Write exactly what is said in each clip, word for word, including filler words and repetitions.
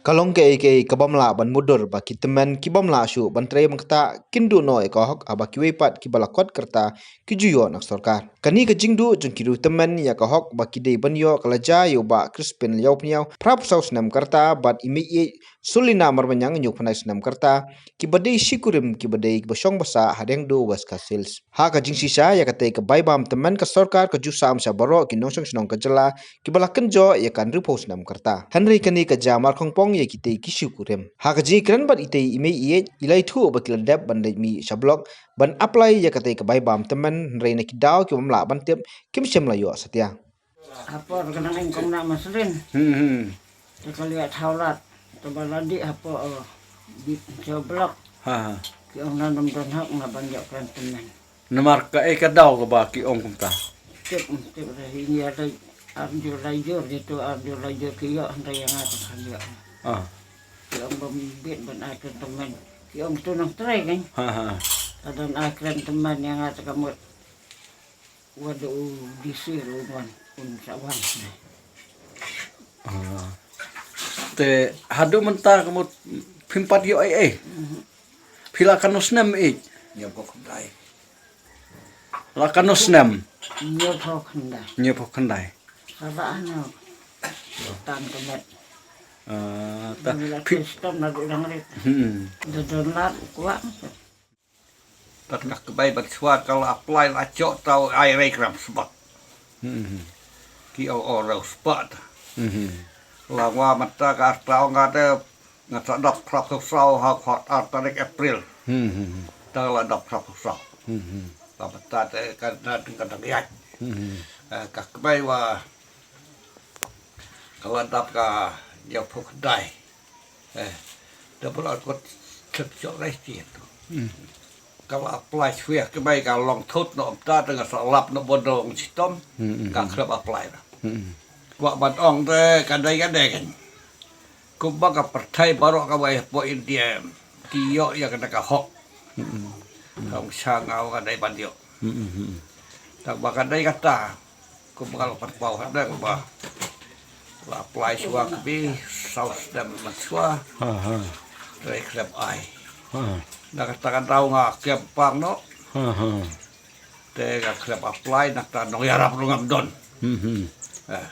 Ka long kaei kaei ka bym lah ban mutdur ba ki tymmen ki bym lah shuh ban trei, mynta kin duh noh ïa ka hok haba kiwei pat kiba la kot ka rta ki ju ïoh na ka sorkar. Kane ka jingduh jong ki riew tymmen ïa ka hok ba ki dei ban ïoh ka la jia ïa u Bah Crispin Ïawphniaw, phra phew saw snem ka rta, bad i Meiieid Sulina Marmaniang, hynñiew phew khyndai snem ka rta, kiba dei shi kurim kiba dei kiba shong basa ha Riangdo, West Khasi Hills. Ha ka jingshisha ïa katei ka bai bam tymmen, ka sorkar ka ju sam sha baroh ki nongshong shnong ka jylla kiba la kynjoh ïa ka hynriewphew snem ka rta. Hynrei kane ka jia markhongpong ïa kitei ki shi kurim. Ha ka jingïakren bad itei i Meiieid, i la ïathuh ba ki la dep ban leit mih sha block ban apply ïa katei ka bai bam tymmen, hynrei na ki daw ki bym lah ban tip kim shym la ïoh satia. Hapoh ka nang ing kong na masrin. Hmm, hmm. Te ka liat hawlat. Te ba la dih hapoh, oh, bit sha block. Ha, ha. Ki ong na nym don hok na ban ïoh kren tymmen. Namar kaei ka daw kaba ki ong kumta? Tip, tip re hi ngi ada arju lajur gitu, arju lajur ki ïoh hynrei ïa nga tang kan ïoh. Ah. Ki ong bym bit ban ai kren tymmen. Ki ong tu nang trei kan. Ha, ha. Ka don ai kren tymmen ïa nga tang ka mut. Wat u D C ruh un wan, un sa wan. Ah. Te haduh mynta ka mut phim pat ïoh ei ei. Mhm. Phi la katno snem ei? Hynñiewphew khyndai. La katno snem? Hynñiewphew khyndai. Hynñiewphew khyndai. Sa ba ano. Tan ka met. Ah, ta. Ngi la phi- custom na dang rit. Hmm. Da don lad kwah. Tad ka kbai ban shuwa ka la apply la chok tau ai rei kram sbak. Hmm. Ki o o rau sbak ta. Hmm. La wa mata ka tau nga de nga sa dap krap sau ha khot ar tarik April. Hmm. Ta la dap krap sau. Hmm. La mata te ka na ding ka dang yak. Hmm. Eh, ka kbai wa Ka la dap ka hynñiewphew khyndai. Eh, da ba la kot tep jok rai ti tu. Hmm. Ka la apply shwe ka bai ka long thut no, ym ta da nga sa lap no bodo ng chitom. Hmm, hmm, Ka hmm. khlem apply da. Hmm. Kwah ban ong te ka dei ka dei kan. Kumba ka pyrthei baroh kawei hapoh India ki ïoh ïa kane ka hok. Hmm. Ka ong sha nga ka dei ban ïoh. Hmm, hmm, hmm. Tang ba ka dei kata. Kumba ka la pat paw hadang ba la apply shuwa ka bi saw snem man shuwa. Ha, ha. Te khlem ai. Ha. Na kata ka daw nga kem pang no. Ha, ha. Te nga khlem apply, na kata nongïarap ruh ngam don. Hmm, hmm. Eh.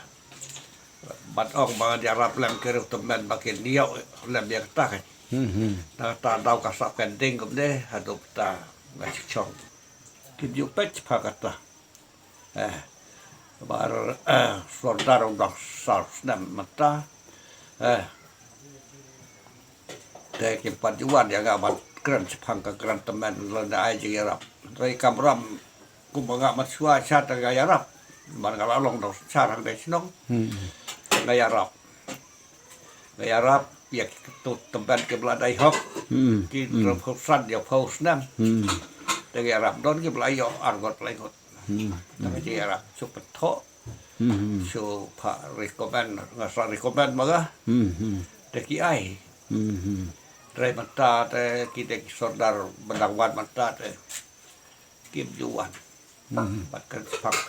Bad ong ba ïarap lem ki riew tymmen ba kin ïoh lem ïa kata kan. Hmm, hmm. Na kata daw ka sa pending kumne, haduh kata nga chong. Kim ju peit pha kata. Eh, bar, eh, sordar u dang saw snem mynta. Eh, te kim pat ju wan ïa nga ban kren shaphang ka kren tymmen lane ai jingïarap. Te i kamram kumba nga mat shuwa sha te nga ïarap. Ban nga la long dang sha hangdei shnong. Hmm. Nga ïarap. Nga ïarap ïa ki kyntu tymmen kiba la dei hok. Hmm. Ki Hmm. hynriewphew san, hynñiewphew snem. Hmm. Te nga ïarap don kiba la ïoh arngut laingut. Hmm. Te nga ïarap shu pynthok. Hmm. Shu pha recommend, nga sa recommend ma nga. Hmm. Te ki ai. Hmm. Te mynta te ki dei ki sordar ba dang wan mynta te kim ju wan. Hmm. Bad kren shaphang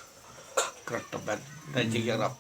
kren tymmen. Te jingïarap.